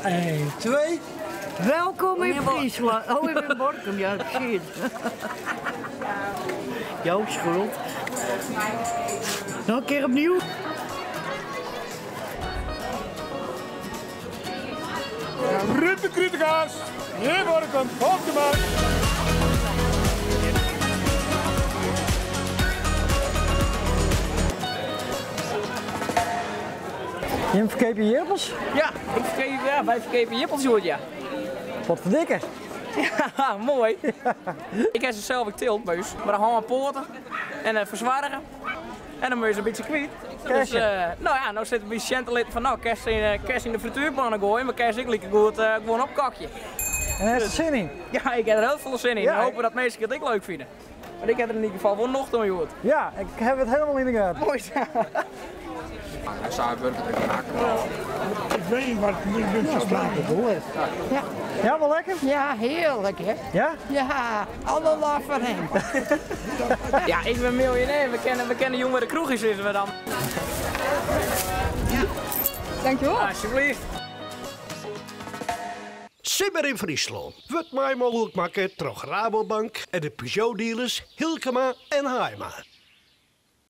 Eén, twee. Welkom in Friesland. Oh, in Borkum, ja, shit. Jouw schuld. Nog een keer opnieuw. Rutte Kritigaas, in Borkum, op de markt. Jim verkepen jippels? Ja, ik verkeep, ja, wij verkepen jippels, hoor, ja. Wat verdikken. Ja, mooi. Ik heb ze zelf ik teelt bij ons, maar dan hangen poorten en verzwaren. En dan moet je ze een beetje kwijt. Dus, nou ja, nou zit een beetje te litten van nou, kerst in de frituurpannen gooien, maar kerst ik lekker goed gewoon opkakje. En daar is er zin in? Ja, ik heb er heel veel zin in. Ja, ik hoop dat mensen het ook leuk vinden. Maar ik heb er in ieder geval wel nog dan joh. Ja, ik heb het helemaal in de gaten. Mooi. Ik weet niet wat ik moet doen. Ja, smaakt goed. Ja. Ja, wel lekker? Ja, heerlijk hè? Ja? Ja, alle laf van hem. Ja, ik ben miljonair. We kennen jongeren kroegjes zitten we dan. Ja. Dankjewel. Alsjeblieft. Simmer in Friesland wordt mij mogelijk maken door Rabobank en de Peugeot dealers Hilkema en Haima.